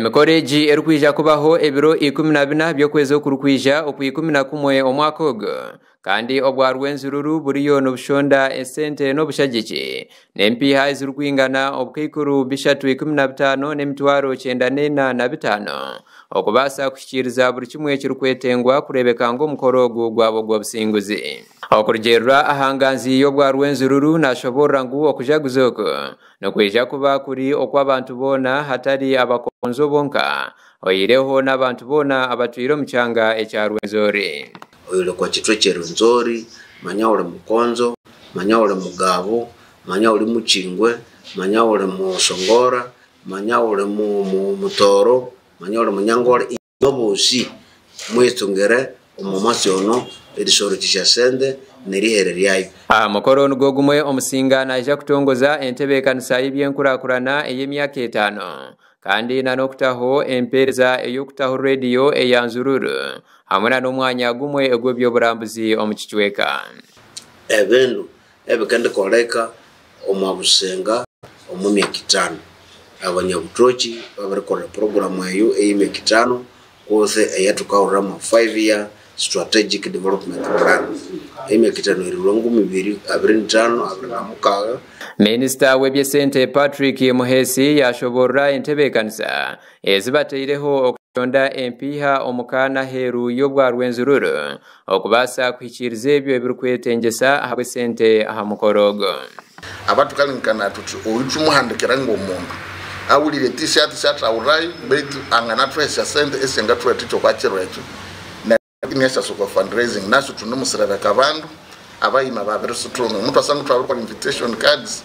Emikoro egi erikwija kubaho ebiro 14 by'okwezi okurikwija okwa 11 omwaka ogu kandi obwa Rwenzururu buriyo nibushonda esente n'obushagiki n'empiiha ezirikwingana obukaikuru 315 n'emitwaro 94,500 okubaasa kuhikiiriza buri kimwe ekirikwetengwa kureebeka ngu omukoro ogu gwaba ogw'obusinguzi. Okurugiirira aha nganzi y'obwa Rwenzururu nashoboorora ngu okujaguza oku nikwija kuba kuri okw'abantu boona hatari abakonzo bonka oyihireho n'abantu boona abatwire omu kyanga ekya Rwenzori. Oyuli kwa kitwe kye Rwenzori, manya ori mukonzo, manya ori mugabo, manya ori mukingwe, manya ori mushongora, manya ori mutooro, manya ori munyangore, inywe bosi mwetungire omu mwasi ono erisoro sente nerihere ryayo. Aha mukoro nigwo gumwe Omusinga naija kutongoza entebeekanisa y'ebyenkurakurana ey'emyaka 5 kandi na n'okutaho empeereza ey'okutaho rediyo eya Nzururu hamwe na n'omwanya gumwe ogw'ebyoburambuzi omu kicweka. Ebindu ebikendikoleka omu busenga omu myaka 5 abanyabutoki babirikola programu eyo ey'emyaka 5 kose eyatukahuriramu 5-year strategic development plan emyaka 5 eri 2025 26. Minisita w'ebyesente Patrick Muhesi yashoborora entebeekanisa ezibateireho okushonda empiiha omu kaana aheeru y'obwa Rwenzururu okubaasa kuhikiiriza ebyo ebirikwetengyesa ahabw'esente aha mukoro ogwo. Abatukalikana tuti oyu tumuhandikira ng'omuntu awulire t-shirt shatawurayo baitu anganatwesya sente esingatwethu kyokwakiro ekyo neshasuka fundraising naso tunimusirereka abandu abayima babirisutunga omuntu asanga twabirikora invitation cards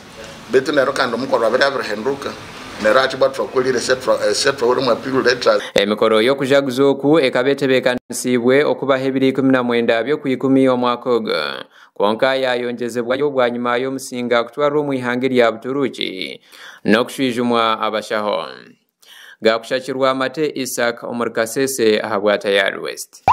baitu nero kandi omukoro abiri abirihinduka nero ati bwatwakolire setwahuremu appeal letters. Emikoro y'okujaguza oku ekaba etebeekanisiibwe okubaho ebiri 19 by'okwikumi omwaka ogu kwonka yayongyezebwayo bwanyima y'omusinga kutwarwa omu ihanga erya Buturuki n'okushwijumwa abashaho. Gakushakirwa Mate Isaac omuri Kasese ahabwa Tayari West.